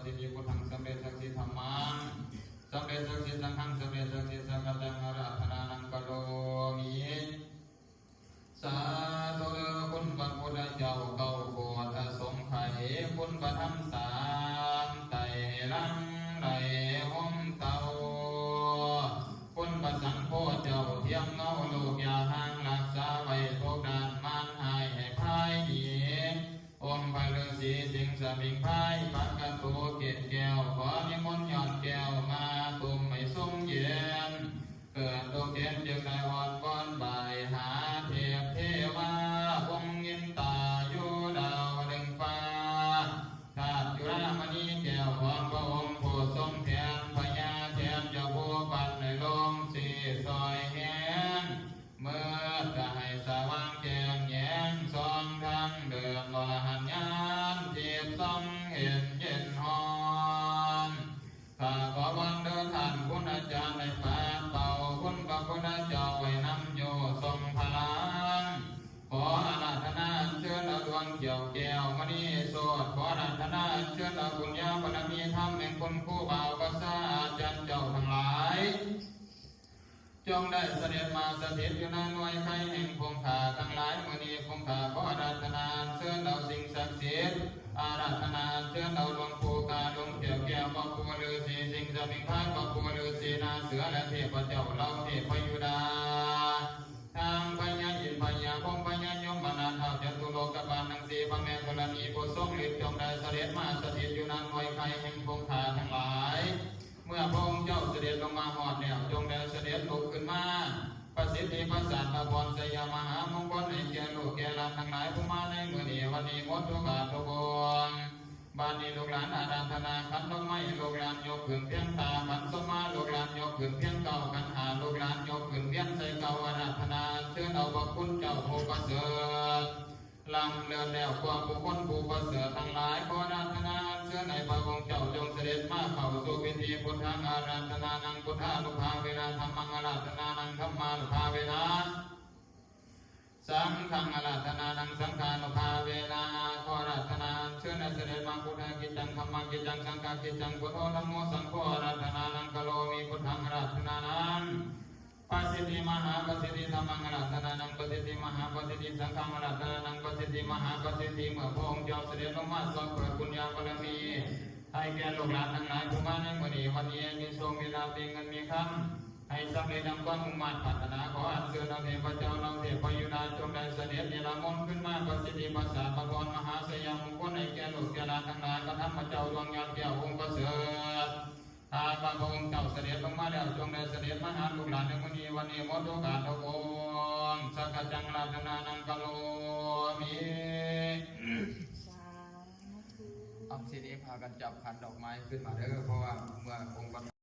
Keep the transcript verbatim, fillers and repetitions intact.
สิทธิพุทธัง สำเร็จศักดิ์สิทธิ์ธัมมัง สำเร็จศักดิ์สิทธิ์สังฆัง สำเร็จศักดิ์สิทธิ์สังฆัง อาราธนานังกะโรมิ สาธุเด้อคุณพระพุทธเจ้าเก้าโกฏอสงไขย คุณพระธรรมสามไตรหลังไหลห่มเกล้า คุณพระสังโฆเจ้าเทียมเงาลูกอย่าห่างรักษาไว้ทุกด้านมารหายให้พายหนี องค์พระฤาษีสิงห์สมิงพราย ปักกะตูเกศแก้ว ขอนิมนต์ยอดแก้วมาตุ้มให้ทรงเย็น เกิดทุกข์เข็ญจึงได้อ้อนวอนไหว้หาเทพเทวา องค์อินตาอยู่ดาวดึงส์ฟ้า ธาตุจุฬามณีแก้วของพระองค์ผู้ทรงแทนพญาแทนเจ้าผู้ปัดในโลกสีซอยแห้ง เมื่อจะให้สว่างแจ้งแยงส่องทางเดินอรหันต์ญาณทิพย์ส่องเห็นเย็นฮ้อน ข้าขอวอนเดินท่านคุณอาจารย์ในปาดเป่าคุณพระพุทธเจ้าไว้นำโยทรงพลัง ขออาราธนาอัญเชิญเอาดวงเขียวแก้วมณีโสด ขออาราธนาอัญเชิญเอาบุญญาบารมีธรรมแห่งคุณครูบาอุปัชฌาย์อาจารย์เจ้าทั้งหลาย จงได้เสด็จมาสถิตอยู่ในหน่วยไข่แห่งคงคาทั้งหลายมื้อนี้คงคาขออาราธนาอัญเชิญเอาสิ่งศักดิ์สิทธิ์ อาราธนาอัญเชิญเอาหลวงปู่กาหลวงแก้วแก้วพระปู่ฤาษีสิงห์สมิงพรายพระปู่ฤาษีนาเสือและเทพเจ้าเหล่าเทพพยุดา ทางพญาอินทร์พญาพรหมพญายมนาถเท้าจตุโลกบาลทั้งสี่พระแม่ธรณีผู้ทรงฤทธิ์จงได้เสด็จมาสถิตอยู่ในหน่วยไข่แห่งคงคาทั้งหลาย เมื่อพระองค์เจ้าเสด็จลงมาฮอดแล้ว จงได้เสด็จลุกขึ้นมา ประสิทธิประสาทพระพรชัยมหามงคลให้แก่ลูกแก่หลานทั้งหลายผู้มาในมื้อนี้วันนี้หมดทุกข์ทุกข์วง บัดนี้ลูกหลานอาราธนาขันดอกไม้ลูกหลานยกขึ้นเพียงตาขันสมาลูกหลานยกขึ้นเพียงเก้าขันห้าลูกหลานยกขึ้นเวียนใส่เก้าอาราธนาเชิญเอาพระคุณเจ้าผู้ประเสริฐ ล้ำเลิศแล้วกว่าบุคคลผู้ประเสริฐทั้งหลาย ขออาราธนาอัญเชิญให้พระองค์เจ้าจงเสด็จมาเข้าสู่พิธี พุทธังอาราธนานัง พุทธานุภาเวนะ ธัมมังอาราธนานัง ธัมมานุภาเวนะ สังฆังอาราธนานัง สังฆานุภาเวนะ ขออาราธนาอัญเชิญให้เสด็จมา พุทธกิจจัง ธัมมกิจจัง สังฆกิจจัง พุทโธธัมโมสังโฆอาราธนานัง กะโรมิ พุทธังอาราธนานัง ประสิทธิมหาประสิทธิ ธัมมังอาราธนานัง ประสิทธิมหาประสิทธิ สังฆังอาราธนานัง ประสิทธิมหาประสิทธิ เมื่อพระองค์เจ้าเสด็จลงมาทรงเปิดบุญญาบารมี ให้แก่ลูกหลานทั้งหลายผู้มาในมื้อนี้วันนี้ มีโชคมีลาภมีเงินมีคำ ให้สำเร็จดังความมุ่งมาดปรารถนา ขออัญเชิญเอาเทพเจ้าเหล่าเทพพยุดาจงได้เสด็จเนรมิตขึ้นมา ประสิทธิประสาทพระพรมหาชัยมงคลให้แก่ลูกแก่หลานทั้งหลาย พระธรรมเจ้าดวงยอดแก้วองค์ประเสริฐ ถ้าพระองค์เจ้าเสด็จลงมาแล้ว จงได้เสด็จมาหาลูกหลานในมื้อนี้วันนี้หมดทุกข์ทุกข์วง สักกะจังอาราธนานัง กะโรมิ สาธุ เอาทีนี้พากันจับขันดอกไม้ขึ้นมาเด้อ เพราะว่าเมื่อองค์ประ